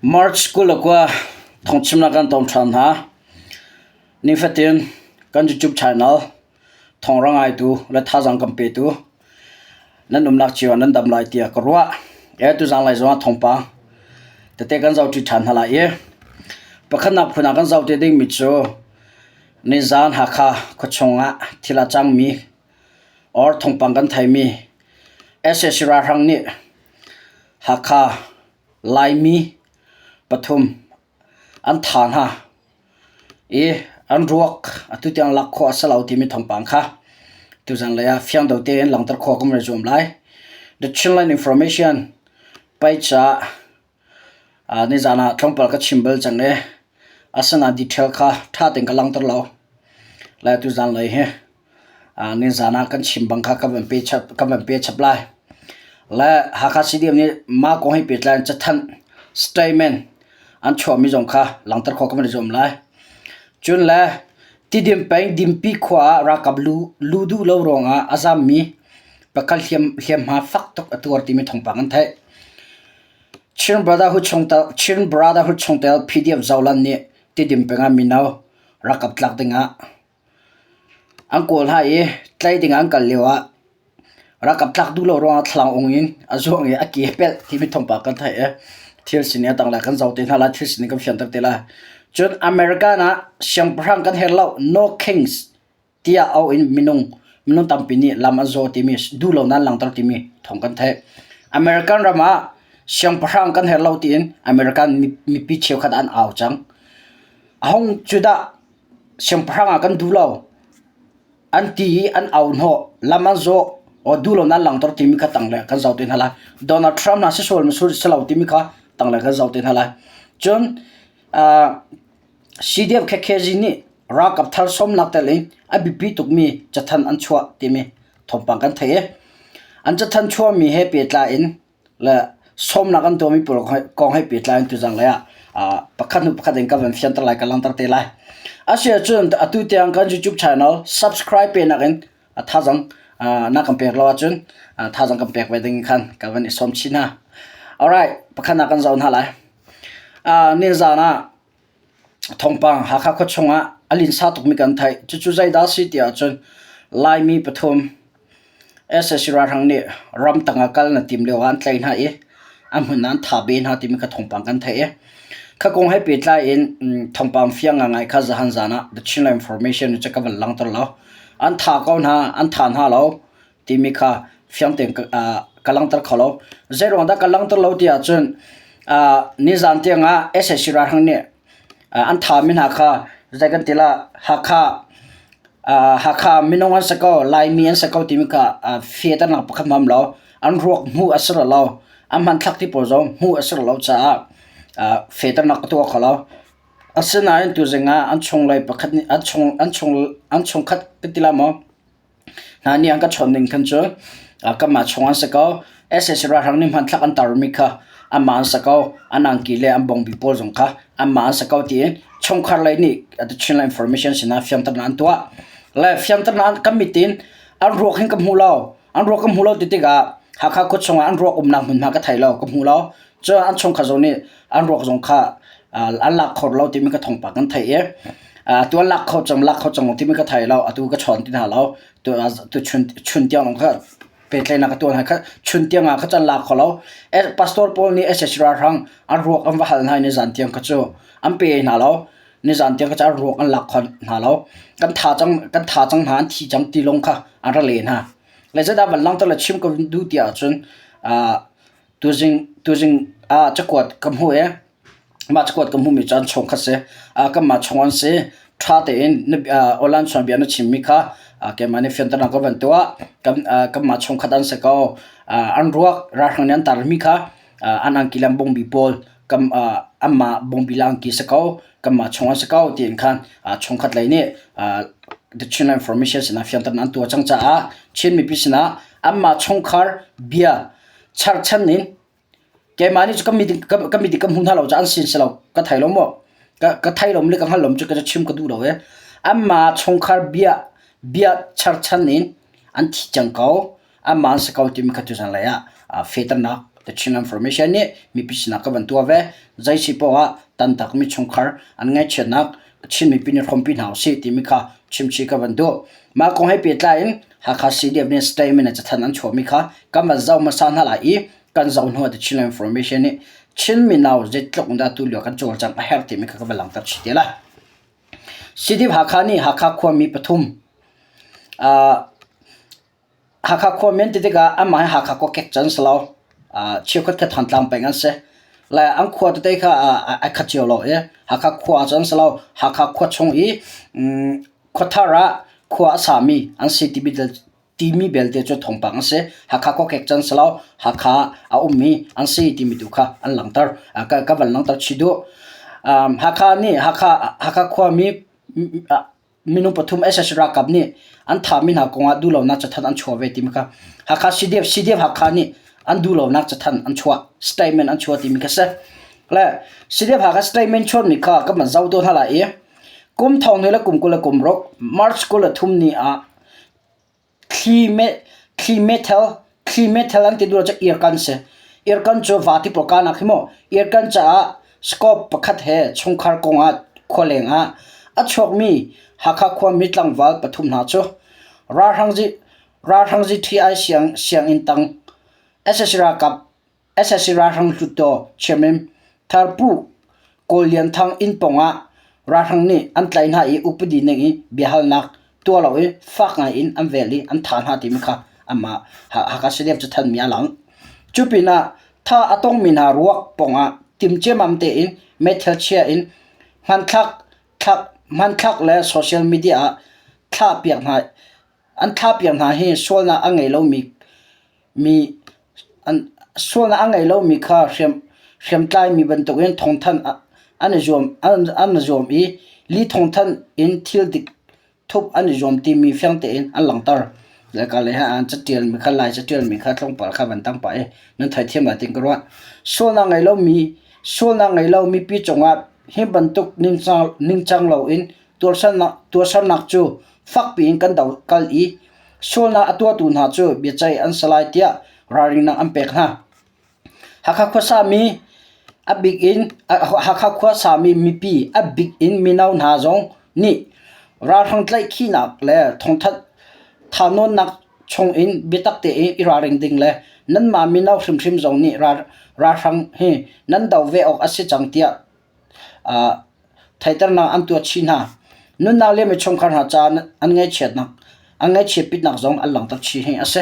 March 29 thawngchimnak kan tong ṭhan hna. Nifatin kan YouTube channel thawng ngaitu le thazaang kan petu nan umnak cio ah nan dam lai tiah ka ruah. E tuzaan lai zongah thawngpang tete kan zohṭi ṭhan hna lai i pakhatnak phun ah kan zoh te dingmi cu nizaan Hakha khuachung ah thil a cangmi or thawngpang kan theimi sac ralhrang nih Hakha Laimi pathum an tha hna i an ruak atu tiang lak khawh a si lo timi thawngpang kha tuzan lei ah fiang deuh tein langhter khawh kan i zuam lai. The Chinland Information page ah nizaan ah tlawmpal ka chim bal cang i asinain detail kha ṭha tein ka langhter lo. Lai tuzan lei hi Nizaan ah kan chim bang kha ka van pe chap ka van pe chap lai. Le Hakha CDM nih mah kong he pehtlai in cathanh statement an chuahmi zong kha langhter khawh ka van i zuam lai. Cun le Tidim peng Dimpi khua ah ralkap lu, lu duh lo ruangah a zammi pakhat hliam, hliamhma fak tuk a tuar timi thawngpang an theih. Chin Brotherhood chungtel, Chin Brotherhood chungtel PDF Zoland nih Tidim peng ah mino ralkap tlak dingah An kawl hna i tlai ding ah an kal lioah ralkap tlak duh lo ruangah thlalang ung in a zuang i a ke a pelh timi thawngpang kan theih i thil sining a tang lai kan zoh te hna lai thil sining kan fianter te lai. Cun American ah siangpahrang kan herh lo no kings tiah auh in minung minung tampi nih lam an zaw timi duh lo nan langhter timi thawng kan theih. American ram ah siangpahrang kan herh lo tiin American mipi cheukhat an au cang. A hung cu dah Siangpahrang ah kan duh lo. An ti i an au hnawh. Lam an zawh. Aw duh lo nan langhter timi kha tang le kan zoh te hna lai. Donald Trump hna si sual ma si lo timi kha tang le kan zoh te hna lai. Cun uh, CDF KKG nih ralkap thar sawmnak tel in a biapi tukmi cathanh an chuah timi thawngpang kan theih i an cathanh chuahmi he pehtlai in le sawmnak an tuahmi pawl kong he pehtlai in tuzang lei ah pakhat hnu pakhat in ka van fianter lai ka langhter te lai. Asi ahcun atu tiang kan YouTube channel subscribe pe nakin thazang na kan pek lo ahcun thazang kan pek ve ding khan ka van i sawm chin hna. Alright, pakhat na kan zoh hna lai. Nizan ah thawngpang Hakha khua chungah a linsa tukmi kan theih. Cucu zeidah a si ti ahcun Laimi pathum sac ralhrang nih ramtang ah kal na tim lio ah an tlaih hna i a hmun ah an tha ve hna timi kha thawngpang kan theih i kha kong he pehtlai in thawngpang fiang ngaingai kha zahan zan ah The Chinland Information cu ka van langhter lo. An tha ko hna, an tha hna lo timi kha fiang tein ka langhter kho lo. Zeiruang dah ka langhter lo ti ahcun nizan tiang ah sac ralhrang nih an thami hna kha zei kan ti la Hakha Hakha minung an si ko Laimi an si ko timi kha fehternak pakhat hmang lo an ruak hmuh a si rih lo an hmanthlak ti pawl zong hmuh a si rih lo caah fehternak ka tuah kho lo. Asinain tuzing ah an chunglei pakhat nih an chung an chung an chungkhat kan ti la maw? Hna nih an ka chawnh ning khan cu kanmah chung an si ko. Sac ralhrang nih hmanthlak an tarmi kha anmah an si ko. An angki le an bawngbi pawl zong kha anmah an si ko tiin chungkhar lei nih The Chinland Information sinah fianternak an tuah. Le fianternak kan mit in an ruak hin ka hmu lo. An ruak ka hmu lo ti tikah Hakha khua chungah an ruak umnak hmunhma ka thei lo, ka hmu lo. Cun an chungkhar zong nih an ruak zong kha an lak kho lo timi ka thawngpang kan theih i atu an lak kho cang lak kho cang timi ka thei lo atu ka chawn ti hna lo tu tu chun chun tiang lawng kha pehtlaihnak ka tuah hna kha chun tiang ah kha can lak kho lo pastor pawl nih sac ralhrang an ruak an va hal hna i nizan tiang kha cu an pe hna lo nizan tiang kha cu an ruak an lak kho hna lo kan tha cang kan tha cang hna an thi cang ti lawng kha an ra le hna le zeidah van langhter le chim ka duh ti ahcun tuzing tuzing ah cakuat ka hmuh i Mah cakuat ka hmuhmi cu an chungkhat si. Kanmah chung an si. Ṭha tein aw-lan chawnbia na chimmi kha keimah nih fianternak ka van tuah. Kanmah chungkhat an si ko. An ruak ralhrang nih an tarmi kha an angki le an bawngbi pawl anmah bawngbi le angki si ko. Kanmah chung an si ko tiin khan chungkhat lei nih The Chinland Information sinah fianternak an tuah cang caah Chin mipi sinah anmah chungkhar bia charchan in Keimah nih cu ka mit i ka hmu hna lo caah an sin si lo ka thei lo maw? Ka thei lo le ka hngal lo cu ka chim ka duh lo i anmah chungkhar bia bia cherchan in an thi cang ko. Anmah an si ko timi kha tuzan lei ah fehternak. The Chin Information nih mipi sinah ka van tuah ve. Zei si poah ah tantakmi chungkhar an ngaihchiatnak Chin mipi nih hrawmpi hna usih timi kha chimchih ka van duh. Mah kong he pehtlai in Hakha CDF nih statement le cathanh an chuahmi kha kan van zoh hmasa hna lai i kan zoh hnu ah The Chin Information nih Chin mino zeitluk in dah tulio kan cawlcangh a herh timi kha ka van langhter chih te lai. CDF Hakha nih Hakha khuami pathum uh, Hakha khuami an ti tikah anmah hi Hakha kokek cu an si lo. Cheukhat kha Thantlang peng an si. Le an khua tete kha ai khat cio lo i Hakha khua cu an si lo. Hakha khua chung i khuathar ah khua a sami an si timi belte cu thawngpang an si. Hakha kokek cu an si lo. Hakha a ummi an si timi tu kha an langhter. Ka van langhter chih duh. Hakha nih Hakha Hakha khuami minung pathum sac ralkap nih an thahmi hna kongah duhlonak cathanh an chuah ve timi kha Hakha CDF CDF Hakha nih an duhlonak cathanh an chuah statement an chuah timi kha si. Le CDF Hakha statement chuahmi kha kan van zoh tawn hna lai i kum thong hnih le kum 20 le kum ruk March 23 ni ah Thli meithal an ti duh cu irkan si. Irkan cu vati pawl kahnak hi mu. Irkan caah scope pakhat he chungkhar kong ah khualeng ah a chuakmi Hakha khuami tlangval pathum hna cu ralhrang GTI sianginn tang sac ralkap Sac ralhrang hluttaw chairman thar Pu Kawl Lian Thang inn pawng ah ralhrang nih an tlaih hna i upadi ning in biahalnak tuah lo i fak ngai in an vel i an thah hna timi kha anmah Hakha CDF cathanmi a lang. Cu pinah thah a tongmi hna ruak pawng ah tim ciammam tein meithal chia in hmanthlak thlak hmanthlak le social media ah thlahpiak hna an thlahpiak hna hi sualnak a ngei lomi mi an sualnak a ngei lomi kha hriam hriamtlaimi bantukin thawngthanh an i zuam an i zuam i li thawngthanh in thil dik thup an i zuam timi fiang tein an langhter. Le ka le an catialmi kha Lai catialmi kha tlawmpal kha van tang pah i nan theithiam lai tiin ka ruah. Sualnak ngei lomi sualnak ngei lo mipi cungah hi bantuk ningcang ningcang loin tuarsernak tuarsernak cu fakpi in kan do kal i Sualnak a tuahtu hna cu biaceih an si lai tiah ralrinnak an pek hna. Hakha khuasami a bik in Hakha khuasami mipi a bik in mino hna zong nih ralhrang tlaihkhihnak le thongthat thahnawnnak chung in biatak tein i ralring ding le nanmah mino hrimhrim zong nih ralhrang hi nan do ve awk a si cang tiah Theiternak an tuah chih hna. Nunnak liam i chungkhar hna caah an ngaihchiatnak an ngaihchiatpitnak zong an langhter chih hi a si.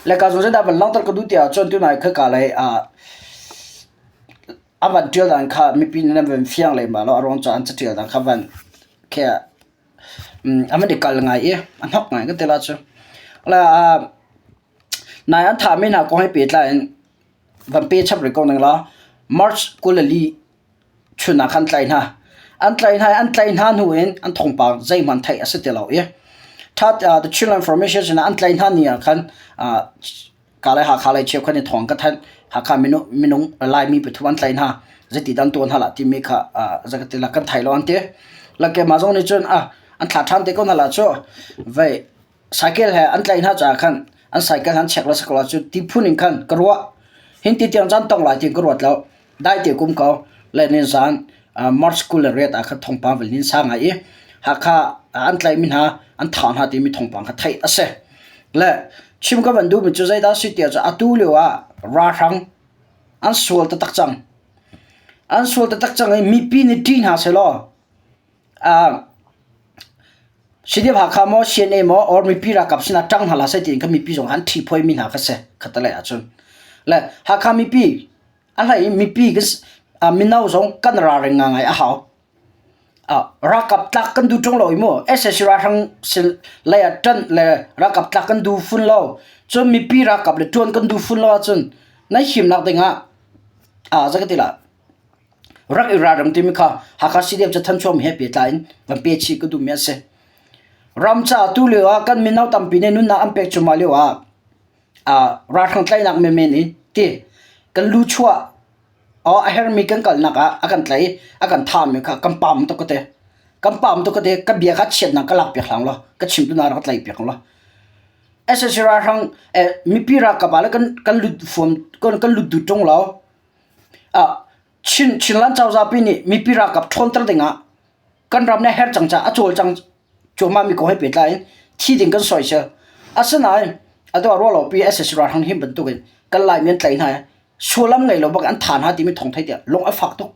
Le ka zong zeidah van langhter ka duh ti ahcun tunai khaka lei ah a van ṭial dan kha mipi nih nan van fiang lem lo a ruang cu an caṭial dan kha van khi a van i kal ngai i a hnok ngai kan ti la cu. Le nai an thahmi hna kong he pehtlai in van pe chap rih ko ning law March 24 chun ah khan tlaih hna. An tlaih hna i an tlaih hna hnu in an thawngpang zeihmanh theih a si ti lo i That the Chinland Information sinah an tlaih hna ni ah khan Kalay Hakha lei cheukhat nih thawng ka thanh. Hakha minung minung Laimi pathum an tlaih hna. Zeiti dah an tuah hna lah timi kha zakati la kan thei lo an ti. La keimah zong nih cun an thlah ṭhan te ko hna lah cu vei cycle he an tlaih hna caah khan an cycle an check la sak la cu ti phun in khan ka ruah. Hin ti tiang caan tong lai ti ka ruat lo. Dai te kum ko le ni zan March 28 ah khan thawngpang vil nin sa ngai i Hakha an tlaihmi hna an thah hna timi thawngpang kha theih a si. Le chim ka van duhmi cu zeidah si tiah cu atu lio ah ralhrang an sual taktak cang. An sual taktak cang i mipi nih ṭih hna sehlaw CDF Hakha maw CNA maw or mipi ralkap sinah ṭang hna hlah seh tiin kha mipi zong an ṭhiphoimi hna kha si khatalei ahcun. Le Hakha mipi a hlei in mipi mino zong kan ralring ngangai a hau. Ralkap tlak kan duh ṭung lo i mu sac ralhrang lei ah ṭanh le ralkap tlak kan duh fun lo. Cun mipi ralkap le ṭuan kan duh fun lo ahcun nan himnak dingah zei ka ti lai rak i ralring timi kha Hakha CDF cathanh chuahmi he pehtlai in van pe chih ka duhmi a si. Ram caah tu lio ah kan mino tampi nih nunnak an pek cuahmah lio ah ralhrang tlaihnak menmen in ti kan lu chuah a hermi kan kalnak ah a kan tlaih i a kan thahmi kha kan pam tuk ka ti. Kan pam tuk ka ti. Ka bia kha chiatnak ka lak piak hlang law ka chimtu na rak tlaih piak law. SSC ralhrang mipi ralkap ah le kan kan lut fuam kan kan lut duh ṭung lo. Ah Chin Chinland cozah pi nih mipi ralkap ṭhawnter dingah kan ram nih a herh cang caah a cawlcang cuahmah mi kong he pehtlai in thi ding kan soisel. Asinain atu ah ruahlopi SSC ralhrang hi bantukin kan Laimi an tlaih hna i sullam ngei lo bak an tha hna timi thawng theih tiah lung a fak tuk.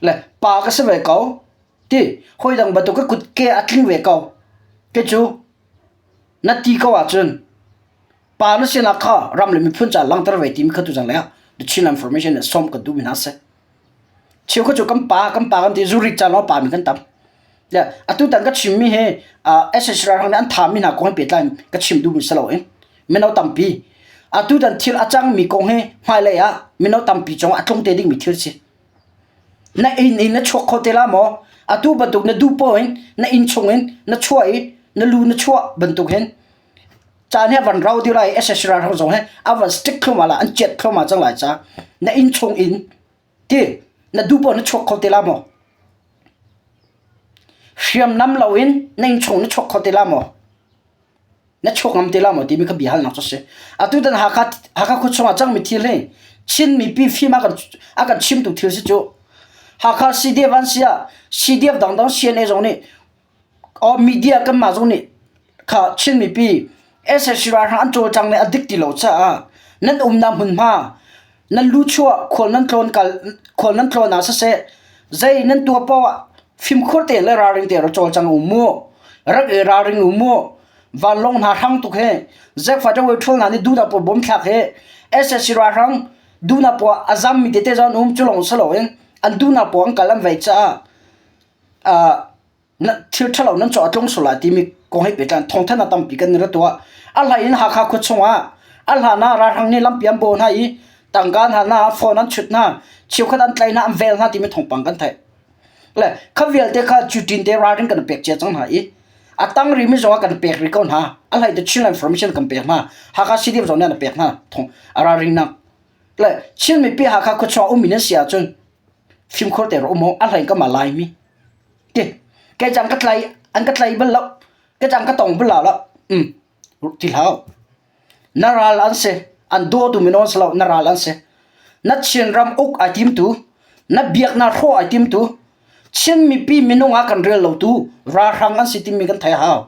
Le pa ka si ve ko ti hawi dang bantuk ka kut ke a tling ve ko. Ke cu na ti ko ahcun pa na sinak kha ram le miphun ca langhter ve timi kha tuzang le ah The Chinland Formation nih sawm kan duhmi hna a si. Cheukhat cu kan pa kan pa kan ti zurit ca lawng pa mi kan tam. Le atu tan ka chimmi hi SSC ralhrang nih an thami hna kong he pehtlai in ka chim duhmi si loin mino tampi atu tan thil a cangmi kong hi hmailei ah mino tampi cungah a tlung te dingmi thil si. Na inn in na chuak kho te la maw? Atu bantuk na duh poah in na inn chung in na chuah i na lu na chuah bantuk hin caan hi a van rau dih lai i SSC ralhrang zong hi a van stick thluahmah lai an ciat thluahmah cang lai ca na inn chung in ti na duh poah na chuak kho te la maw? Hriamnam loin na inn chung na chuak kho te la maw? Na chuak ngam te la maw timi kha bia halnak cu a si. Atu tan Hakha Hakha khua chungah cangmi thil hi Chin mipi fim a kan a kan chimtu thil si cu. Hakha CDF an si ah CDF dangdang CNA zong nih or media kanmah zong nih kha Chin mipi SSC ralhrang an cawlcang le a dik ti lo caah nan umnak hmunhma nan luchuah khual nan tlawn kal khual nan tlawn ah siseh zei nan tuah paoh ah fimkhur tein le ralring tein rak cawlcang u mu rak i ralring u mu vanlawng hna hrang tuk he zekfa ṭawei ṭhul hna nih duhnak pawl bom thlak he SSC ralhrang duhnak pawl a zammi tete zong an um cu lawng si loin an duhnak pawl an kal an vei caah thil ṭhalo nan cawh a tlung sual lai timi kong he pehtlai in thawngthanhnak tampi kan i ra tuah. A hlei in Hakha khua chungah a hlan ah ralhrang nih lampi an bawh hna i tangka hna hna phone an chut hna, cheukhat an tlaih hna, an vel hna timi thawngpang kan theih. Le kha vialte kha cutin te ralring kan pek cia cang hna i a tang rimi zong ah kan pek rih ko hna. A hlei te Chinland Information kan pek hna. Hakha CDF zong nih an pek hna thawng a ralringnak. Le Chin mipi Hakha khua chungah ummi nan si ahcun fimkhur te ra um u. A hlei in kanmah Laimi Ti kei cang ka tlai an ka tlai bal lo ka cang ka tong bal lo um ti hlah na ral an si an dawtu minung an si lo na ral an si na Chin ram uk ai timtu na biaknak hrawh ai timtu Chin mipi minung ah kan rel lo tu ralhrang an si timi kan thei hau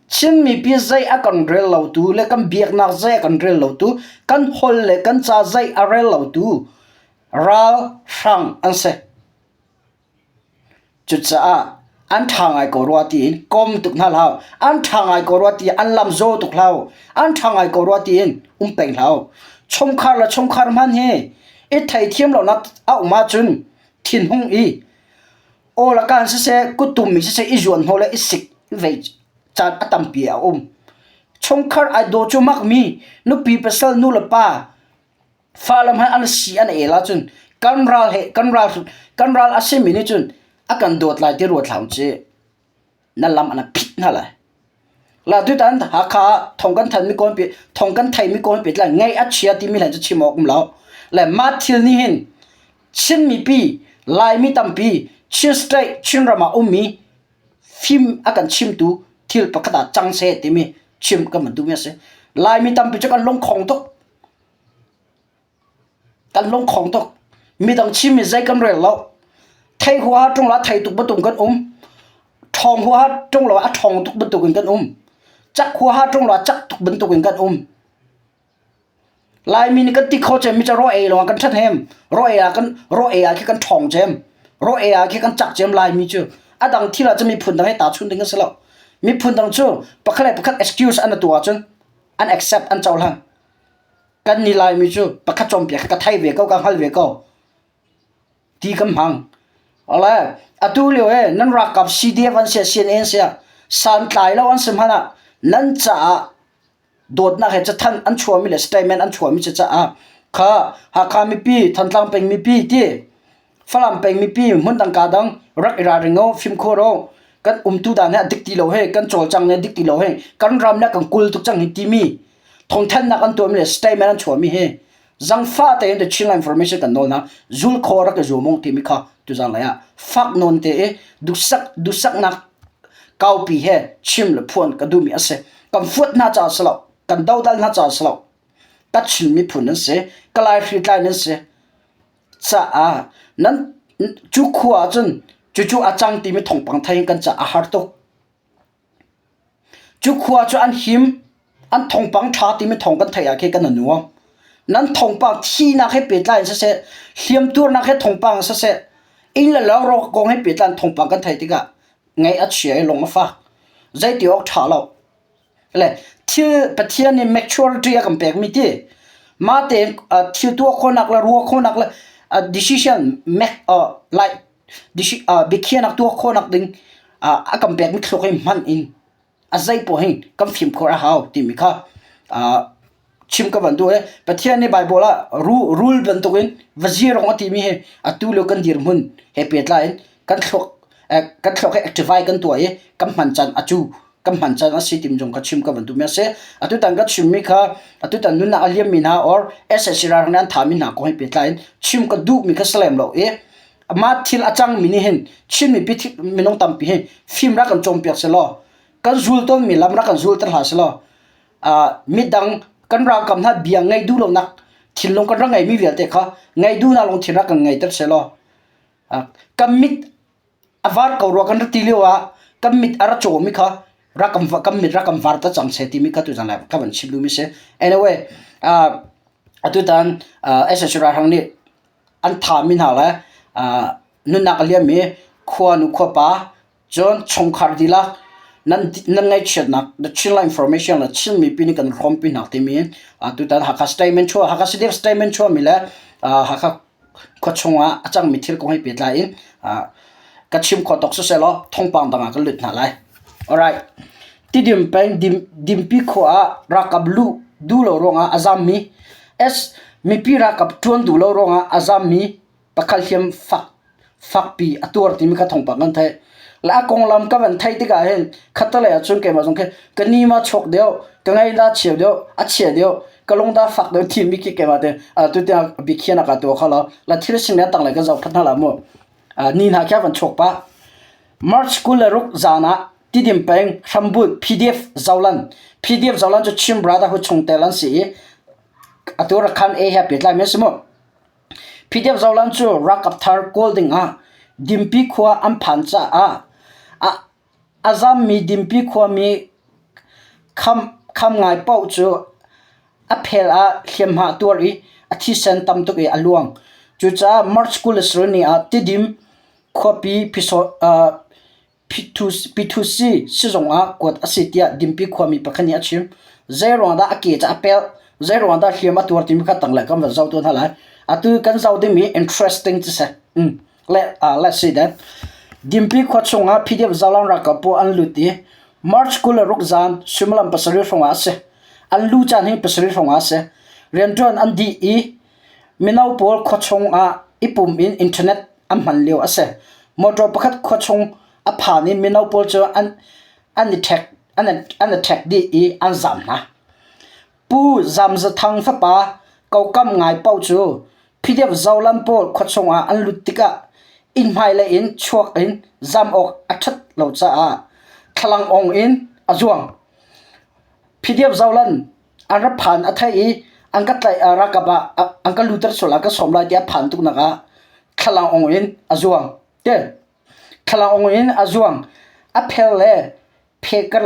Chin mipi zei a kan rel lo tu le kan biaknak zei a kan rel lo tu kan hol le kan ca zei a rel lo tu ralhrang an si. Cucaah an ṭha ngai ko rua tiin kom tuk hna hlah u. An ṭha ngai ko rua ti an lam zaw tuk hlah u. An ṭha ngai ko rua tiin um peng hlah u. Chungkhar le chungkhar hmanh hi i theithiam lonak a um ahcun thinhung i aw le kaan siseh kuttum in siseh i zuan hnawh le i sik i vei caan a tampi a um. Chungkhar ai daw cu makmi nupi pasal nu le pa Falam he an si an el ahcun kan ral he kan ral kan ral a simi nih cun a kan dawt lai ti ruat hlah u ci. Na lam an phit hna lai. La tutan Hakha ah thong kan than mi kawn pi thong kan thei mi kawn pi tlai ngaih a chia timi hlan cu chim awk um lo. Le mah thil nih hin Chin mipi Laimi tampi Chin state Chinram ah ummi fim a kan chimtu thil pakhat ah cang seh timi chim kan van duhmi a si. Laimi tampi cu kan lungkhong tuk. Kan lungkhong tuk. Midang chimmi zei kan rel lo. Thei huaha ṭung lo ah thei tuk bantuk kan um. Ṭhawng huaha ṭung lo ah a ṭhawng tuk bantuk in kan um. Cak huaha ṭung lo ah cak tuk bantuk in kan um. Laimi nih kan ti kho cem mi cu raw ei lawng ah kan ṭhahnem. Raw ei ah kan raw ei ah khi kan ṭhawng cem. Raw ei ah khi kan cak cem Laimi cu. A dang thil ah cun miphun dang he tahchunh ding a si lo. Miphun dang cu pakhat le pakhat excuse an tuah ahcun an accept an cohlan. Kan nih Laimi cu pakhat cawnpiak ka thei ve ko ka hngal ve ko ti kan hmang. Ole atu lio he nan ralkap CDF an sia CNA an sia santlai lo an si hmanh ah nan caah dawtnak he cathanh an chuahmi le statement an chuahmi cu caah kha Hakha mipi Thantlang peng mipi ti Falam peng mipi hmundang ka dang rak i ralring u fimkhur u kan umtu dan he a dik ti lo he kan cawlcang he dik ti lo he kan ram le kan kul tuk cang hi timi thawngthanhnak an tuahmi le statement an chuahmi hi zangfah tein the Chin information kan nawl hna zul kho rak i zuam ung timi kha tuzan lei ah fak nawn te i duhsak duhsaknak kaupi he chim le phuan ka duhmi a si. Kan fuat hna caah si lo, kan dodal hna caah si lo. Kachin miphun an si, Kalay hritlai nan si caah nan cu khua ahcun cucu a cang timi thawngpang thei in kan caah a har tuk. Cu khua cu an him, an thawngpang ṭha timi thawng kan theih ah khin kan i nuam. Nan thawngpang thihnak he pehtlai in siseh, hliamtuarnak he thawngpang in siseh, inn le lo rawk kong he pehtlai in thawngpang kan theih tikah ngaih a chia i lung a fak. Zeiti awk ṭha lo. Le thil Pathian nih maturity a kan pekmi ti, mah tein thil tuah khawhnak le ruah khawhnak le decision make like biakhiahnak tuah khawhnak ding a kan pekmi thluak hi hman in a zei poah hin kan fimkhur a hau timi kha chim ka van duh i Pathian nih Baibal ah rul bantukin va zirong a timi hi atu lio kan dirhmun he pehtlai in kan thluak kan thluak hi activate kan tuah i kan hman caan a cu kan hman caan a si timi zong kha chim ka van duhmi a si. Atutan ka chimmi kha atutan nunnak a liammi hna or SSC ralring nih an thami hna kong he pehtlai in chim ka duhmi kha si lem lo i mah thil a cangmi nih hin Chin mipi minung tampi hi fim rak kan cawnpiak selaw kan zul tawnmi lam rak kan zul ter hlah selaw midang kan ralkap hna bia ngaih duh lonak thinlung kan rak ngeimi vialte kha ngaih duhnak lungthin rak kan ngeiter selaw kan mit a var ko rua kan rak ti lio ah kan mit a ra cawmi kha rak kan kan mit rak kan var ta cang seh timi kha tuzan lai ka van chim duhmi si. Anyway, atutan SSC ralhrang nih an thahmi hna le nunnak a liammi khuanu khuapa cun chungkhar dihlak nan nan ngaihchiatnak the Chinland information le Chin mipi nih kan hrawmpi hna timi in tutan Hakha statement chuah Hakha CDF statement chuahmi le Hakha khua chungah a cangmi thil kong he pehtlai in ka chim khawh tawk siseh law thawngpang dang ah kan lut hna lai. Alright. Tidim peng Dimpi khua ah ralkap luh duh lo ruangah a zammi S mipi ralkap ṭuan duh lo ruangah a zammi pakhat hliam fak fakpi a tuar timi kha thawngpang kan theih. Le a konglam ka van theih tikah hin khattelei ahcun keimah zong khi ka ni ma chuak deuh, ka ngei dah cheu deuh, a chia deuh, ka lung dah fak deuh timi khi keimah te tu tiang biakhiahnak ah tuah kho lo. La thil sing le tanglei kan zoh phat hna la mu. Ni hna khi a van chuak pah. March 26 zan ah Tidim peng hrambunh PDF Zolan PDF Zolan cu Chin Brotherhood chungtel an si i atu Rakhan A he pehtlai mi a si mu. PDF Zolan cu ralkap thar kawl ding ah Dimpi khua an phan caah a a zammi Dimpi khuami kham kham ngai paoh cu a phel ah hliamhma a tuar i a thisen tam tuk i a luang. Cucaah March 27 ni ah Tidim khuapi Pithusi sizung ah kuat a si tiah Dimpi khuami pakhat nih a chim. Zeiruang dah a ke cu a pelh, zeiruang dah hliam a tuar timi kha tanglei kan van zoh tuan hna lai. Atu kan zoh dingmi interesting cu si. Mm. Let, uh, let's see that. Dimpi khua chungah PDF zalang ralkap pawl an lut i March 26 zan suimilam pasarih hrawng ah a si. An lu caan hi pasarih hrawng ah a si. Rianṭuan an dih i mino pawl khua chungah i pum in internet an hman lio a si. Motor pakhat khua chung a phan i mino pawl cu an an i ṭhek an an i ṭhek dih i an zam hna. Pu Zam Za Thang fapa kokam ngai paoh cu PDF Zolam pawl khua chungah an lut tikah inn hmailei in chuak in zam awk a ṭhat lo caah thlalangawng in a zuang. PDF Zolan an ra phan a theih i an ka tlaih ralkap ah an ka luter sual ah ka sawm lai tiah phan tuknak ah thlalangawng in a zuang. Te thlalangawng in a zuang. A phel le phe kar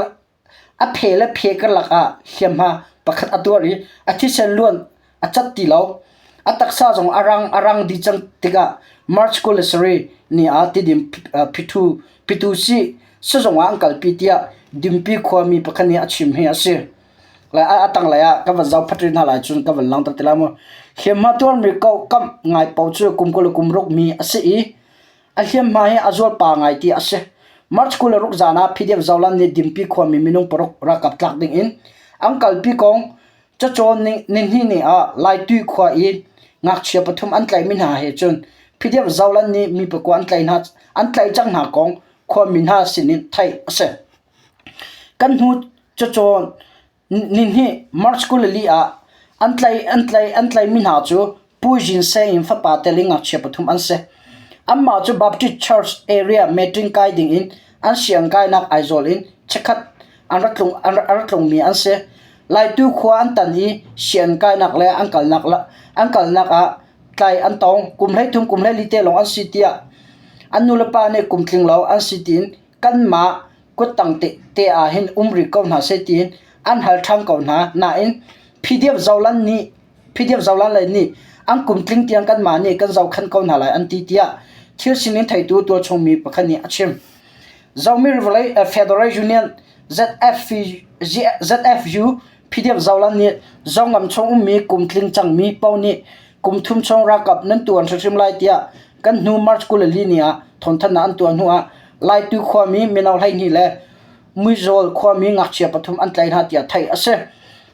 a phe le phe karlak ah hliamhma pakhat a tuar i a thisen luan a cat ti lo. A taksa zong a rang a rang dih cang tikah March 27 ni ah Tidim Pyithu Pyitusi sizung ah an kalpi tiah Dimpi khuami pakhat nih a chim hi a si. Le a tanglei ah ka van zoh phat rih hna lai cun ka van langhter ti lai mu. Hliamhma tuarmi ko kamh ngai paoh cu kum 20 le kum ruk mi a si i a hliamhma hi a zual pa ngai ti a si. March 26 zan ah PDF Zoland nih Dimpi khuami minung paruk ralkap tlak ding in an kalpi kong Cacawn nihnih ni ah Laitui khua i ngakchia pathum an tlaihmi hna he cun PDF Zoland nih mi pakua an tlaih hna an tlaih cang hna kong khuami hna sinin theih a si. Kan hnu cacawn nihnih March 24 ah an tlaih an tlaih an tlaihmi hna cu Pu Jin Seng in fapa tel in ngakchia pathum an si. Anmah cu Baptist Church area meeting kai ding in an sianginn kainak Aizawl in chikkhat An rak tlung an rak tlungmi an si. Laitu khua an tan i sian kainak le an kalnak an kalnak ah tlai an tong. Kum 13 kum 14 te lawng an si tiah an nulepa nih kum tling lo an si tiin kanmah kuttang te, te ah hin um rih ko hna seh tiin an hal ṭhan ko hna. Nain PDF Zoland nih PDF Zoland lei nih an kum tling tiang kanmah nih kan zohkhenh ko hna lai an ti tiah thil sining theitu tualchung mi pakhat nih a chim. Zomi Federal Union ZFU PDF Zoland nih Zongam chung ummi kum tling cangmi paoh nih kum thum chung ralkap nan tuan hrimhrim lai tiah kan hnu March 24 ni ah thawngthanhnak an tuah hnu ah Laitu khuami mino 12 le Muizawl khuami ngakchia pathum an tlaih hna tiah theih a si.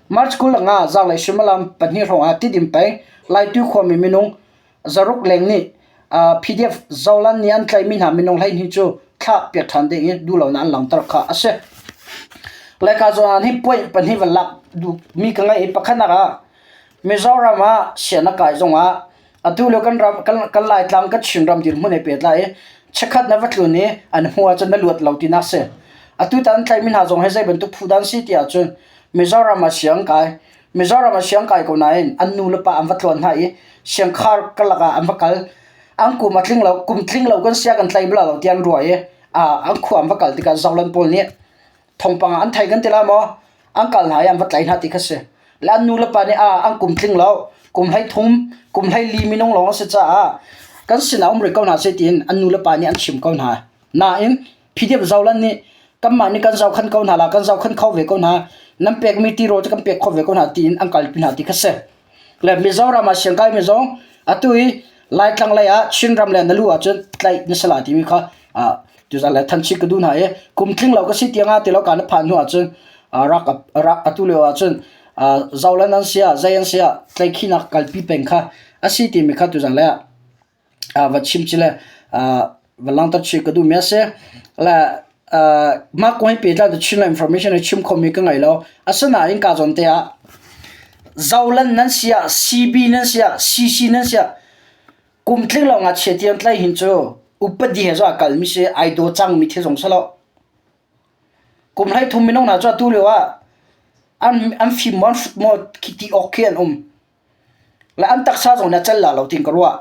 March 25 zanglei suimilam pahnih hrawng ah Tidim peng Laitu khuami minung zaruk leng nih PDF Zoland nih an tlaihmi hna minung 12 cu thlah piak ṭhan ding in duhlonak an langhter kha a si. Leka zawn hi point pahnih van lak duhmi ka ngei i pakhatnak ah Mizoram ah sian a kai zongah atu lio kan ram kan, kan Laitlang kan Chinram dirhmun he pehtlai i chikkhat na va tlun i an hmu ahcun na luat lo tinak si. Atu tan tlaihmi hna zong hi zei bantuk phu dan si ti ahcun Mizoram ah siang kai Mizoram ah siang kai ko nain an nu le pa an va tlawn hna i siangkhar karlak ah an va kal. An kum a tling lo, kum tling lo kan sia kan tlai bala lo ti an ruah i an khua an va kal tikah Zoland pawl nih thawngpang ah an thei kan ti la maw? An kal hna i an va tlai hna ti kha si. Le an nu le pa nih a an kum tling lo, kum 13, kum 14 minung lawng a si caah kan sinah um rih ko hna seh tiin an nu le pa nih an chim ko hna. Nain PDF Zoland nih kanmah nih kan zohkhenh ko hna la, kan zohkhenh kho ve ko hna, nan pekmi tirawl cu kan pek khawh ve ko hna tiin an kalpi hna ti kha si. Le Mizoram ah siangkai mi zong atu i Laitlang lei ah Chinram le na lu ahcun tlaih na si lai timi kha tuzan le thanchih ka duh hna i kum tling lo ka si tiang ah ti lo ka na phan hnu ahcun rak rak atu lio ahcun Zoland an sia zei an sia tlaihkhihnak kalpi peng kha a si timi kha tuzan le ah va chim ci le va langhter chih ka duhmi a si. Le mah kong hi pehtlai tu Chinland information hi chim khomi ka ngei lo. Asinain ka zawn te ah Zoland nan si ah CB nan si ah CC nan si ah kum tling lo ngakchia tiang tlai hin cu upadi he zong a kalmi si ai daw cangmi thil zong si lo. Kum 13 minung hna cu atu lio ah an an fim maw an hrut maw khi ti awk khi an um. Le an taksa zong nih a cel la lo tiin ka ruah.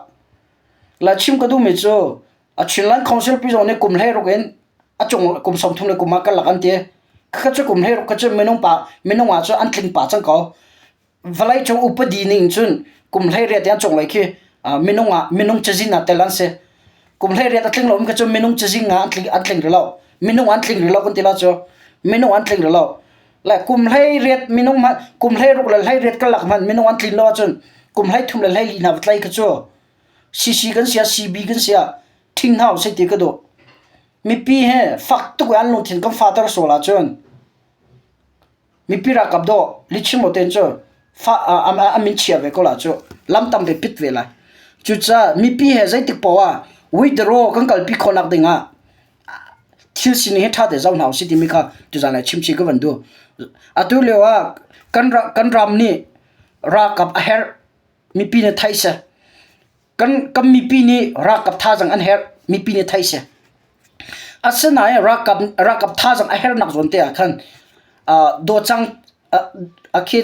Le chim ka duhmi cu a Chinland Council pi zong nih kum 16 in a cung kum 30 le kum ah karlak an ti. Khakha cu kum 16 kha cu minung pa minung ah cun an tling pa cang ko. Vawlei cung upadi ning cun kum 18 tiang cunglei khi minung ah minung cazin ah tel an si. Kum 18 a tling lomi kha cu minung cazin ah an tling an tling rih lo. Minung an tling rih lo kan ti la cu. Minung an tling rih lo. Le kum 18 minung hmanh kum 16 le 18 karlak hmanh minung an tlin lo ahcun kum 13 le 14 hna va tlai kha cu CC kan sia CB kan sia ṭhing hna usih ti ka duh. Mipi he fak tuk in an lungthin kan fater sual ahcun mipi ralkap dawh lichim aw ten cu fa a min chia ve ko la cu lam tam ve pit ve lai. Cucaah mipi he zeitik poah ah withdraw kan kalpi khawhnak ding ah thil sining hi ṭha te zoh hna usih timi kha tuzaan ah chimchih ka van duh. Atu lio ah kan kan ram nih ralkap a herh mipi nih theih seh. Kan kan mipi nih ralkap thazaang an herh mipi nih theih seh. Asinain ralkap ralkap thazaang a herhnak zawn te ah khan uh, dawcang uh, a khel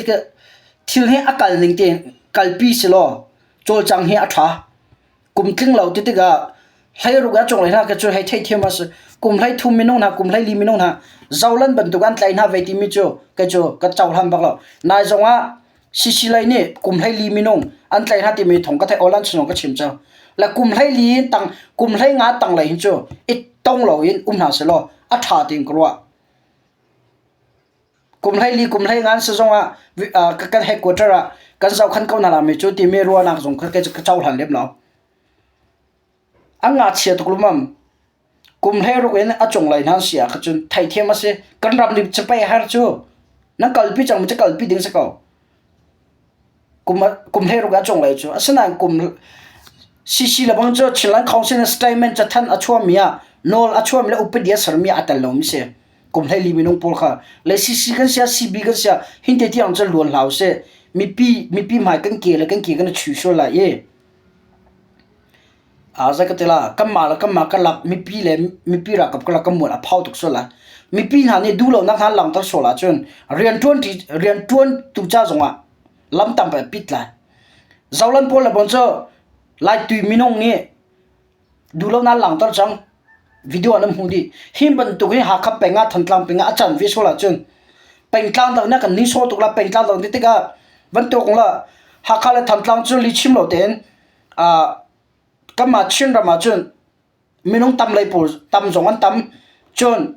thil hi a kal ning te kalpi si law cawlcang hi a ṭha. Kum tling lo ti tikah hleiruk a cunglei hna cu hei theihthiam a si. Kum 13 minung hna, kum 14 minung hna zolan bantuk an tlaih hna ve timi cu kei cu ka cohlan bak lo. Nai zong ah CC lei nih kum 14 minung an tlaih hna timi thong ka theih awlan chung ka chim cang. Le kum 14 tang kum 15 tang lei hin cu i tong lo in um hna selaw a ṭha tiin ka ruah. Kum 14 kum 15 si zong ah kan headquarter ah kan zohkhan ko hna la mi cu timi ruahnak zong kha ka cohlan lem lo. An ngakchia tuk lumam. Kum 16 in a cunglei hna si ah cun theithiam a si. Kan ram nih capei har cu nan kalpi cang cu kalpi ding si ko. Kum kum 16 a cunglei cu asinain kum CC le bang cu Chinland Council statement cathanh a chuahmi ah nawl a chuahmi le upadi a sermi ah a tel lomi si. Kum 14 minung pawl kha le CC kan sia CB kan sia hin te tiang cu luan hlah usih. Mipi mipi hmai kan ke le kan ke kan i chu sual lai i. Zei ka ti la, kanmah le kanmah karlak mipi le mipi ralkap karlak kan mual a phau tuk sual lai. Mipi hna nih duhlonak hna an langhter sual ahcun rianṭuantu ca zongah lam tampi a pit lai. Zoland pawl le bon cu Laitui minung nih duhlonak an langhter cang. Video ah nan hmuh dih. Hi bantuk hi Hakha peng ah Thantlang peng ah a can ve sual ahcun pengtlang dang nih a kan nihsawh tuk lai. Pengtlang dang ti tikah bantuk la Hakha le Thantlang cu lihchim lo tein kanmah Chinram ahcun minung tam lei pawl tam zong an tam. Cun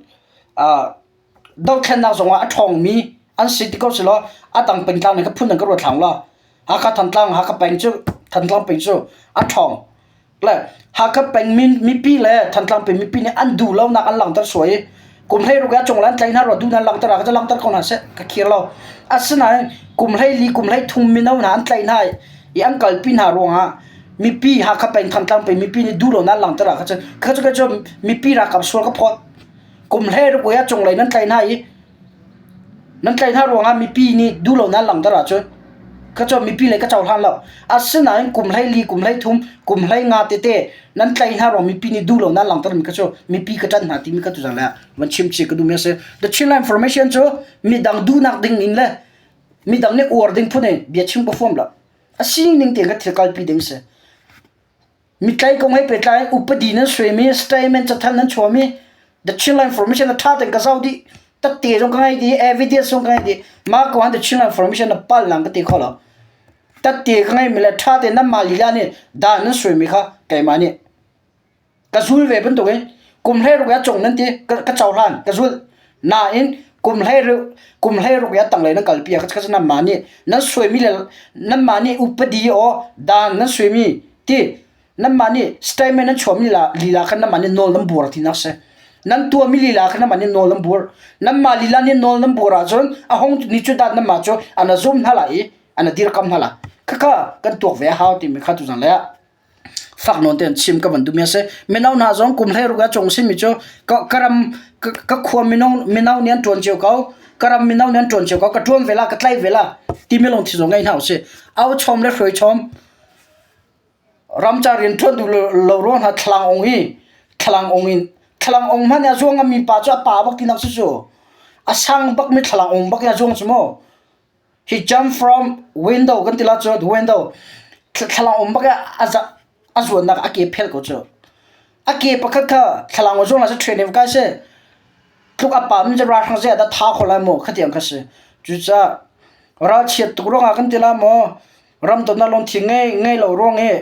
dothlennak zongah a ṭhawngmi an si ti ko selaw a dang pengtlang nih kha phun dang ka ruat hlang law Hakha Thantlang Hakha peng cu Thantlang peng cu a ṭhawng. Le Hakha peng mipi le Thantlang peng mipi nih an duh lonak an langhter suai i kum 16 a cung le an tlaih hna rua duh hna langhter ah ka langhter ko hna seh ka khir lo. Asinain kum 14 kum 13 mino hna an tlaih hna i an kalpi hna ruangah mipi Hakha peng Thantlang peng mipi nih duh lonak an langhter ah kha cun kha cu cu mipi ralkap sual ka phawt. Kum 16 a cunglei nan tlaih hna i Nan tlaih hna ruangah mipi nih duhlonak an langhter ahcun ka cu mipi lei ka cohlan lo. Asinain kum 14, kum 13, kum 15 tete nan tlaih hna ruang mipi nih duhlonak an langhtermi kha cu mipi ka ṭanh hna timi kha tuzaan le ah van chim chih ka duhmi a si. The Chinland Information cu midang duhnak ding in le midang nih uar ding phun in bia chim ka huam lo. A sining tein ka thil kalpi ding si. Mitlai kong he pehtlai upadi nan suaimi, statement cathanh nan chuahmi, the Chinland Information a ṭha tein ka zoh dih. Tatte zong ka ngei dih, evidence zong ka ngei dih. Mah kong ah the Chinland Information na pal nang ka ti kho lo. Tatte ka ngeimi le ṭha tein nanmah lila nih dan nan suaimi kha keimah nih ka zul ve bantukin kum 16 a cung nan ti ka cohlan ka zul. Nain kum 16 i a tanglei nan kalpi ah kha nanmah nih nan suaimi le nanmah nih upadi aw dan nan suaimi ti nanmah nih statement nan chuahmi lila khan nanmah nih nawl nan buar tinak si. Nan tuahmi lila khan nanmah nih nawl nan buar. Nanmah lila nih nawl nan buar ahcun a hong ni cu dah nanmah cu an zum hna lai i an dirkam hna lai. Khakha kan tuak ve a hau timi kha tuzan le ah fak nawn tein chim ka van duhmi a si. Mino hna zong kum 16 a cung simi cu ka ram ka khua mino mino nih an ṭuan cio ko. Ka ram mino nih an ṭuan cio ko. Ka ṭuan ve la, ka tlai ve la timi lungthin zong ngei hna usih. Au chom le hruai chom ramca rian ṭuan duh lo ruang hna thlalang ong i thlalang ong in thlalang ong hmanh a zuang ngammi pa cu a pa bak tinak si cu. A sang bakmi thlalang ong bak in a zuang cu mu. He jumped from window kan ti la cu window thlalang um bak a zuannak a ke phel ko cu. A ke pakhat kha thlalang zuang la train in kai se tluk a pa min ra hrang ze da tha kho lai mu khatiang kha si. Cucaah ralchiat tuk ruangah kan ti la maw ram dawtnak lungthin ngei ngei lo ruang i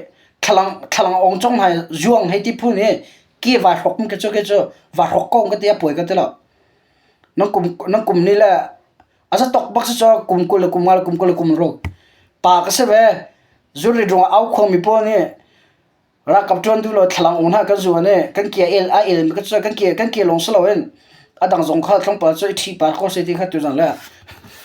thlalang thlalang ong cong hai zuang hei ti phun hi ke vai hrok ke cu ke cu va hrok ko ka ti a puai ka ti lo. Nan kum nan kum ni le A zatok bak si cu kum 20 le kum 5 le kum 20 le kum ruk. Pa ka si ve. Zuri rung au khuangmi pawl nih ralkap ṭuan duh lo thlalang ung hna kan zuan i kan ke el a el mi kan ke kan ke lawng si loin a dang zong kha tlawmpal cu i ṭhi par ko se ti kha tuzan le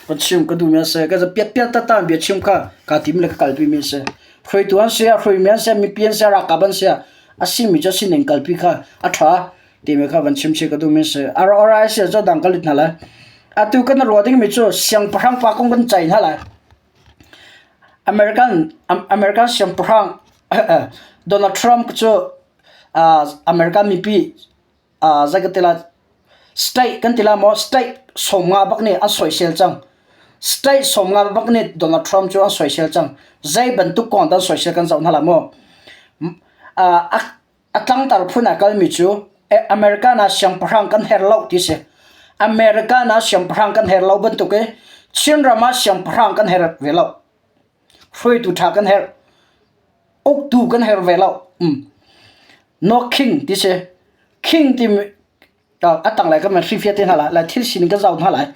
ka chim ka duhmi a si. Ka piat piat tata bia chim kha kaa tim le ka kalpi mi a si. Hruaitu an si, hruaimi an si, mipi an si, ralkap an si, a simi cu a sining kalpi kha a ṭha. timi kha van chim chih ka duhmi a si. A rawh a si cu dang ka lit hna lai. Atu kan ruah dingmi cu siangpahrang pa kong kan ceih hna lai. American American siangpahrang Donald Trump cu American mipi zei ka ti lai state kan ti lai maw state 50 bak nih an soisel cang. State 50 bak nih Donald Trump cu an soisel cang. Zei bantuk kong dah an soisel kan zoh hna lai maw? A tlangtar phun a kalmi cu American ah siangpahrang kan herh lo ti si. American ah siangpahrang kan herh lo bantuk i Chinram ah siangpahrang kan herh ve lo. Hruaitu ṭha kan herh. Uktu kan herh ve lo. No king ti si. King timi a tanglei kan van hrilhfiah te hna lai. Lai thil sining kan zoh hna lai.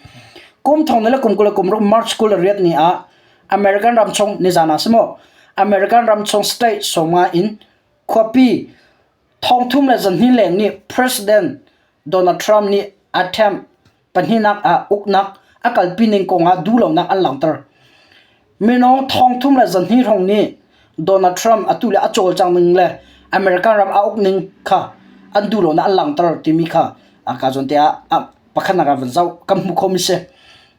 Kum thong le kum 20 le kum ruk March 28 ni ah American ram chung nizan ah si maw American ram chung state 50 in Khuapi 32 leng nih President Donald Trump nih attempt pahnihnak ah uknak a kalpi ning kongah duhlonak an langhter. Minung 32 hrawng nih Donald Trump atu le a cawlcang ning le American ram a uk ning kha an duhlonak an langhter timi kha ka zawn te ah pakhatnak ah van zoh kan hmu khomi si.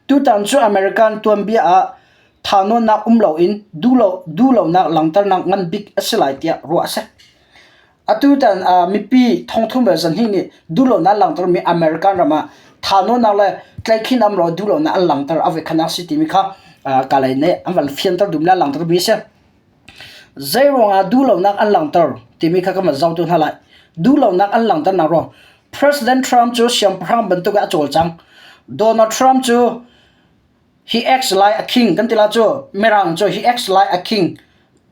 Tutan cu American tuanbia ah thahnawnnak um loin duhlonak langhternak ngan bik a si lai tiah ruah a si. Atutan mipi thongthum le zahnih nih duhlonak an langhtermi American ram ah thahnawnnak le tlaihkhin am law duhlonak an langhter a voikhatnak a si timi kha kalay nih an van fianter duhmi le an langhtermi a si. Zeiruangah duhlonak an langhter timi kha kan van zoh tu hna lai. Duhlonak an langhternak ruang President Trump cu siangpahrang bantuk in a cawlcang. Donald Trump cu he acts like a king kan ti la cu Mirang cu he acts like a king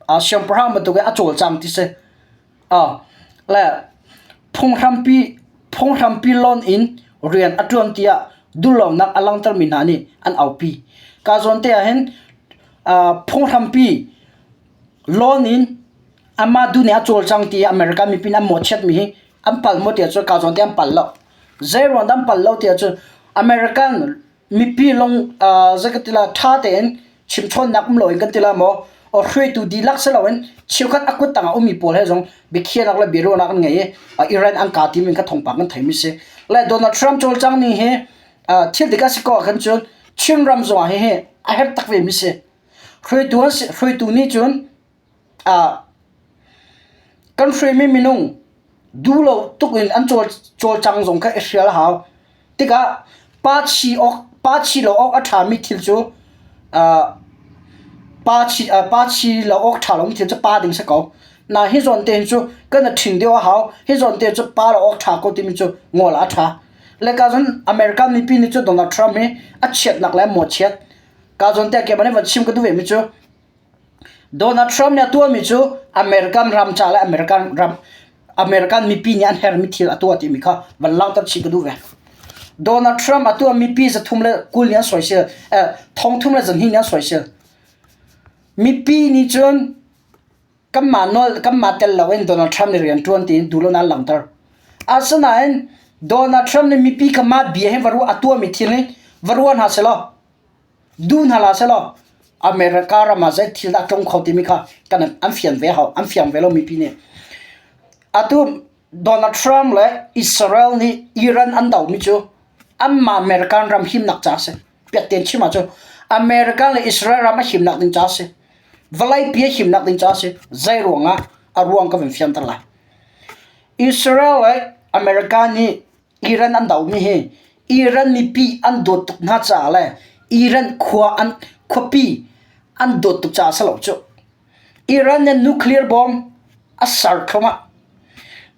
siangpahrang bantuk in a cawlcang ti si. Le phunghrampi phunghrampi loan in rian a ṭuan tiah duhlonak a langhtermi hna nih an aupi. Ka zawn te ah hin phunghrampi loan in amah duh nih a cawlcang ti America mipi nih an mawhchiatmi hi an palh maw tiah cun ka zawn te an palh lo. Zei ruang dah an palh lo tiah cun American mipi lung zei ka ti la ṭha tein chimchawnnak um loin kan ti la maw hruaitu dihlak si loin cheukhat a kut tangah ummi pawl he zong biakhiahnak le biaruahnak an ngei i Iran an ka timi kha thawngpang kan theimi si. Le Donald Trump cawlcang ning hi thil dik a si ko ahkhan cun Chinram zongah hihi a herh tak vemi si. Hruaitu an si, hruaitu nih cun Kan hruaimi minung duhlo tuk in an cawlcang zong kha i hrial a hau. Tikah pa chi awk, pa chi lo awk a ṭhami thil cu pa chi, pa chi lo awk ṭha lomi thil cu pa ding si ko. Na hi zawn te hin cu kan i ṭhing deuh a hau. Hi zawn te cu pa lo awk ṭha ko timi cu ngol a ṭha. Le ka cun American mipi nih cu Donald Trump hi a chiatnak le a mawhchiat. Ka zawn te keimah nih van chim ka duh vemi cu Donald Trump nih a tuahmi cu American ram ca le American ram American mipi nih an herhmi thil a tuah timi kha van langhter chih ka duh ve. Donald Trump a tuahmi pi zathum le 20 nih an soisel, eh, thongthum le zahnih nih an soisel. Mipi nih cun kanmah nawl kanmah tel loin Donald Trump nih rian ṭuan tiin duhlonak an langhter. Asinain Donald Trump nih mipi kha mah bia hi va ruah a tuahmi thil hi va ruah hna selaw Duh hna hlah sehlaw America ram ah zei thil dah a tlung kho timi kha kan an fian ve hau. An fiang ve lo mipi nih. Atu Donald Trump le Israel nih Iran an domi cu anmah American ram himnak ca a si. Piat tein chim ahcun American le Israel ram a himnak ding ca a si. Vawleipi a himnak ding ca a si. Zei ruangah a ruang ka vun fianter lai. Israel le America nih Iran an domi hi Iran mipi an dawt tuk hna caah le Iran khua an khuapi an dawt tuk caah a si lo cu. Iran nih nuclear bomb a ser thluahmah.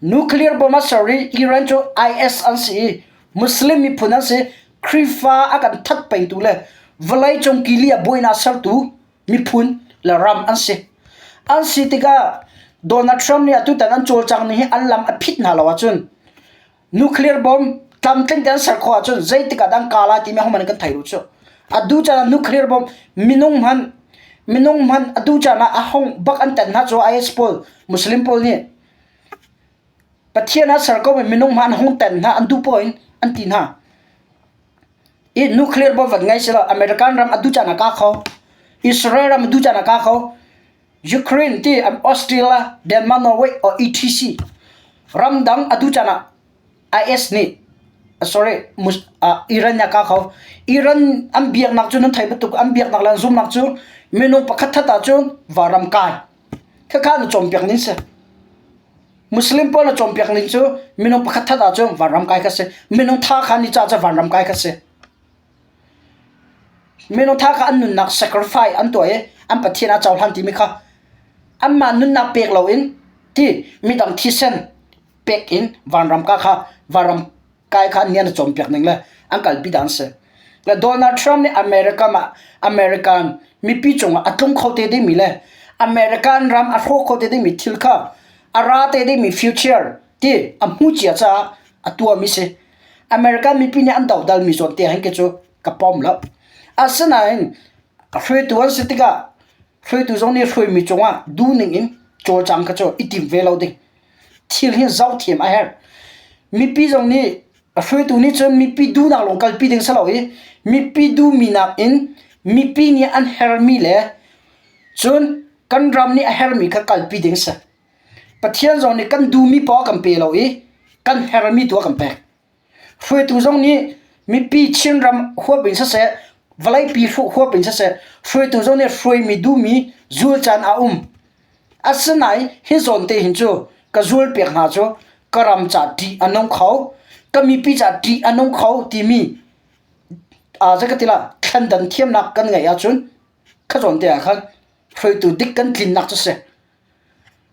Nuclear bomb a ser i Iran cu IS an si i Muslim miphun an si. Khrihfa a kan that pengtu le vawleicung kili ah buainak sertu miphun le ram an si. An si tikah Donald Trump nih atutan an cawlcang ning hi an lam a phit hna lo ahcun nuclear bomb tlamtling te an ser khawh ahcun zeitik ah dah an kah lai timi ahohmanh nih kan thei lo cu. Atu caan ah nuclear bomb minung hmanh minung hmanh atu caan ah a hong bak an tenh hna cu IS pawl Muslim pawl nih Pathian ah ser ko mi minung hmanh an hung tenh hna an duh poah in an ti hna. I nuclear bomb van ngei selaw American ram atu caan ah ka kho. Israel ram atu caan ah ka kho. Ukraine ti Australia, Denmark, Norway or etc. Ramdang atu caan ah IS nih sorry Iran nih a ka kho. Iran an biaknak cu nan thei bantuk an biaknak le an zumnak cu minung pakhat that ahcun varam kai. Khakha na cawnpiak ning si. Muslim pawl na cawnpiak ning cu minung pakhat that ahcun vanram kai kha si. Minung tha kha ni ca cu vanram kai kha si. Minung tha kha an nunnak sacrifice an tuah i an Pathian a cohlan timi kha anmah nunnak pek loin ti midang thisen pek in vanram ka kha vanram kai kha an cawnpiak ning le an kalpi dan si. Le Donald Trump nih America mah American mipi cungah a tlung kho te dingmi le American ram a hrawk kho te dingmi thil kha a ra te dingmi future ti a hmu cia caah a tuahmi si. American mipi nih an dodalmi zawn te hin ke cu ka pom lo. Asinain hruaitu an si tikah hruaitu zong nih hruaimi cungah duhning in cawlcang kha cu i tim ve lo ding. Thil hi zohthiam a herh. Mipi zong nih hruaitu nih cun mipi duhnak lawng kalpi ding si lo i mipi duhmi nakin mipi nih an herhmi le cun kan ram nih a herhmi kha kalpi ding si. Pathian zong nih kan duhmi poah a kan pe lo i kan herhmi tu a kan pek. Hruaitu zong nih mipi Chinram huap in siseh, vawleipi huap in siseh, hruaitu zong nih hruaimi duhmi zul caan a um. Asinain hi zawn te hin cu. Ka zul piak hna cu ka ram ca ṭih a nung kho, ka mipi ca ṭih a nung kho timi zei ka ti la thlendan thiamnak kan ngeih ahcun kha zawn te ah khan hruaitu dik kan tlinnak cu si.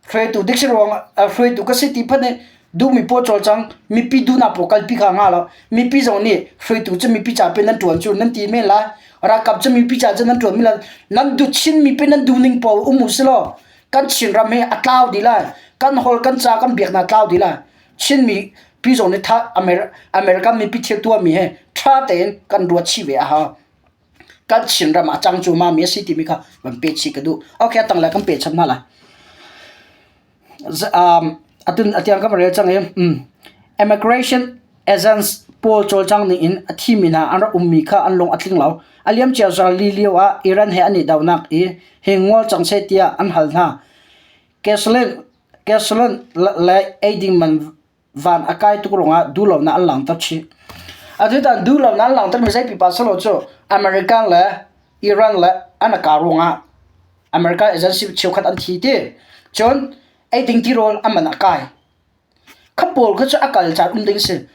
Hruaitu dik si ruang hruaitu ka si ti phanh i duhmi pawl cawlcang mipi duhnak pawl kalpi kha ngah lo. Mipi zong nih hruaitu cu mipi ca pe nan ṭuan cu nan ti men lai. Ralkap cu mipi ca cu nan ṭuan men lai. Nan duh Chin mipi nan duhning pawl um u si law kan Chinram hi a tlau dih lai. Kan holh kan ca kan biaknak tlau dih lai. Chin mipi zong nih tha America mipi thil tuahmi he ṭha tein kan ruat chih ve a hau. Kan Chinram a cang cu mami a si timi kha van pe chih ka duh. Okay, a tanglei kan pe chap hna lai. Um, atun atiang ka rel cang i um, immigration agents pawl cawlcang ning in a thimi hna an rak ummi kha an lung a tling lo. A liamcia zarli lio ah Iran he an i donak i hi ngol cang seh tiah an hal hna. Gasoline, gasoline le eiding man van a kai tuk ruangah duhlonak an langhter chih. Atutan duhlonak an langhtermi zei pipa silo cu American le Iran le an ka ruangah American agency cheukhat an thi ti. Cun eiding tirawl a man a kai. Kha pawl kha cu a kal caan um ding si.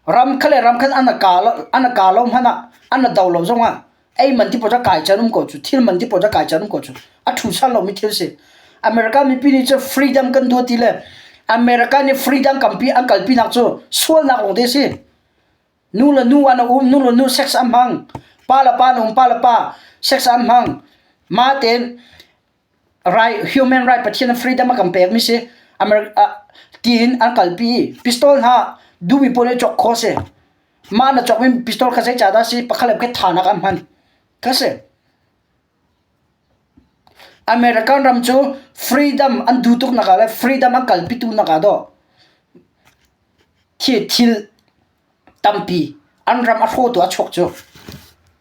Ram kha le ram khan an ka an ka lo hmanh ah an do lo zongah ei man ti pawl cu kai caan um ko cu thil man ti pawl cu kai caan um ko cu a thu san lomi thil si America mipi nih cu freedom kan duh ti le America nih freedom kampi an kalpi nak cu sualnak lawng te si nu le nu an um nu le nu sex an hmang pa le pa an um pa le pa sex an hmang ma tein right human right Pathian freedom a kan pek mi si America tiin an kalpi pistol hna duhmi pawl nih cawk khawh si mah na cawkmi pistol kha zei ca dah si pakhat le pakhat thanak an hman kha si American ram cu freedom an duh tuk nak ah le freedom an kalpi tu nak ah dawh khi thil tampi an ram a hrawtu a chuak cu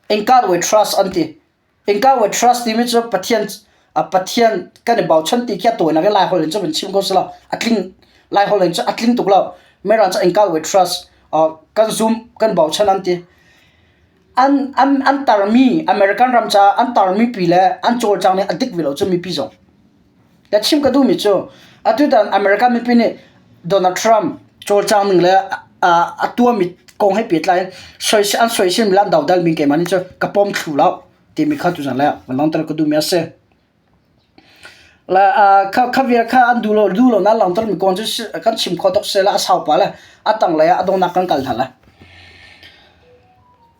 in God we trust an ti Innka we trust timi cu Pathian Pathian kan i bochan ti khi a tawinak i Laiholh in cu van chim ko selaw a tling Laiholh in cu a tling tuk lo. Mirang cu innka we trust kan zum kan bochan an ti. An an an tarmi American ram caah an tarmi pi le an cawlcang nih a dik ve lo cu mipi zong. Ka chim ka duhmi cu atutan American mipi nih Donald Trump cawlcang ning le a tuahmi kong he pehtlai in soisel an soiselmi le an dodalmi keimah nih cun ka pom thlu lo timi kha tuzan le van langhter ka duhmi a si. Le kha kha vial kha an duh lo duh lo nan langhtermi kong cu kan chim khawh tuk seh a sau pah le a tanglei ah a donghnak kan kal hna lai.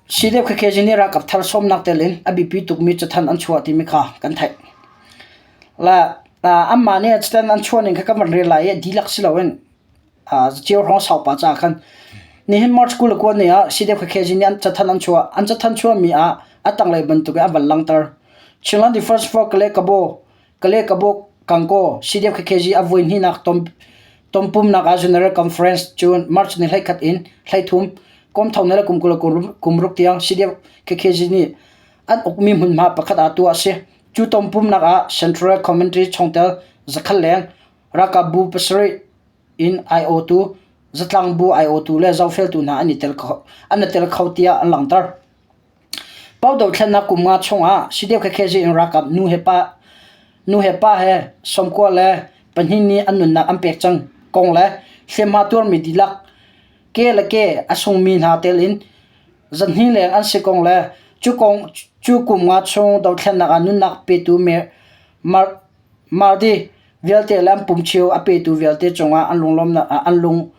CDF KKG nih ralkap thar sawmnak tel in a biapi tukmi cathanh an chuah timi kha kan theih. Le anmah nih cathanh an chuah ning kha kan van rel lai i dihlak si loin cio hrawng saupa caah khan nihin March 29 ni ah CDF KKG nih an cathanh an chuah. An cathanh chuahmi ah a tanglei bantuk in an van langhter. Chinland Defense Force Kale Kabo Kale Kabo Kangkaw CDF KKG a voi hnihnak tonpumnak ah General Conference cun March ni 11 in 13 kum thong le kum 20 kum ruk tiang CDF KKG nih an ukmi hmunhma pakhat ah tuah a si. Cu tonpumnak ah Central Committee chungtel zakhat leng ralkap bu pasarih in aiawhtu, zatlang bu aiawhtu le zohfeltu hna an i tel kho, an i tel kho tiah an langhter. Pau dothlennak kum nga chungah CDF KKG in ralkap nu he pa nu he pa he 92 nih an nunnak an pek cang kong le hliamhma tuarmi dihlak ke le ke a sungmi hna tel in zahnih leng an si kong le cu kong cu kum nga chung dothlennak ah nunnak petu mar mardi vialte le an pumcheu a petu vialte cungah an lunglawmnak an lung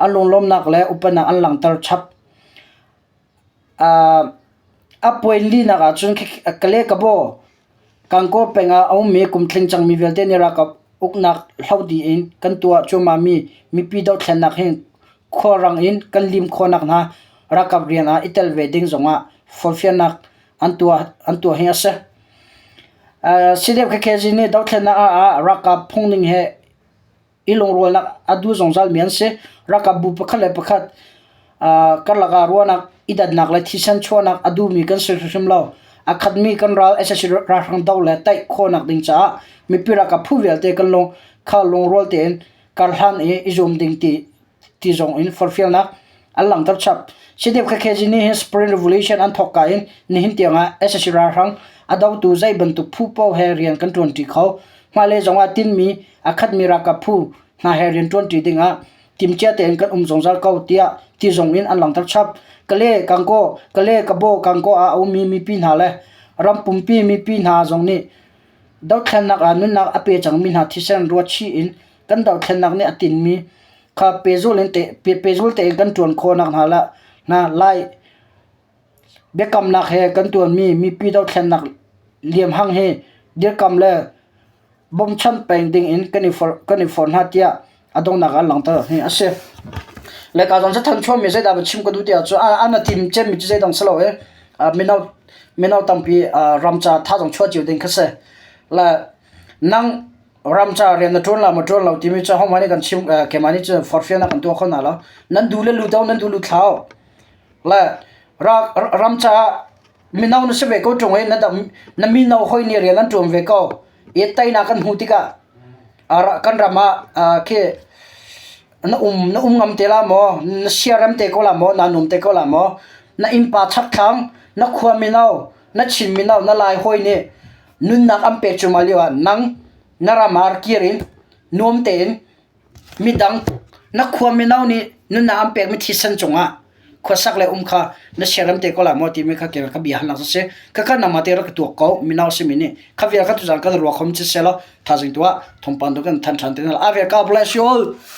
an lunglawmnak le upatnak an langhter chap. A puai linak ahcun Kale Kabaw Kangkaw peng ah a ummi kum tling cangmi vialte nih ralkap uknak hloh dih in kan tuah cuahmahmi mipi dothlennak hi khualrang in kan lim khawh nakhnga ralkap rian ah i tel ve ding zongah forhfialnak an tuah an tuah hi a si. CDF KKG nih dothlennak ah ralkap phungning he i lungrualnak a duh zungzalmi an si. Ralkap bu pakhat le pakhat karlak ah ruahnak i dannak le thisen chuahnak a duhmi kan si hrimhrim lo. A khatmi kan ral sac ralhrang do le taih khawhnak ding caah mipi ralkap phu vialte kan lung kha lungrual tein karhlan i i zuam ding ti ti zong in forhfialnak an langhter chap. CDF KKG nih hin Spring Revolution an thawkka in nihin tiangah sac ralhrang a dotu zei bantuk phu paoh he rian kan ṭuanṭi kho. Hmailei zongah tinhmi a khatmi ralkap phu hna he rianṭuanṭi dingah timhcia tein kan um zungzal ko tiah ti zong in an langhter chap. Kale Kangkaw, Kale Kabaw Kangkaw ah a ummi mipi hna le ram pumpi mipi hna zong nih dothlennak ah nunnak a pe cangmi hna thisen ruatchih in kan dothlennak nih a tinhmi kha pehzul in te, pehzul tein kan ṭuan khawhnak hna la hna lai biakamnak he kan ṭuanmi mipi dothlennak liamhang hi dirkamh le bawmchan peng ding in kan i forh kan i forh hna tiah a donghnak ah an langhter hi a si. Le ka zong cathanh chuahmi zeidah va chim ka duh ti ahcun an a tim cemmi cu zeidang si lo i mino mino tampi ram ca thazaang chuah cio ding kha si. Le nang ram ca rian na ṭuan la maw ṭuan lo timi cu hohmanh nih kan chim keimah nih cun forhfialnak kan tuah kho hna lo. Nan duh le lut o, nan duh lut hlah u. Le ram caah mino na si ve ko ṭung i na mino hawi nih rian an ṭuan ve ko. I teinak kan hmuh tikah kan ram ah khi na um na um ngam te la maw? Na siarem te ko la maw? Naa nuam te ko la maw? Na innpa chakthlang, na khua mino, na Chin mino, na Lai hawi nih nunnak an pek cuahmah lio ah nang na ram ah kir in nuam tein Midang na khua mino nih nunnak an pekmi thisen cungah khuasak le um kha na siarem te ko lai maw timi kha ka bia halnak cu si. Khakha nangmah te rak ka tuak ko mino simi nih kha vial kha tuzaan kan ruak khom ci selaw thaizing tu ah thawngpang tu kan than ṭhan te hna lai. Ave God bless you all.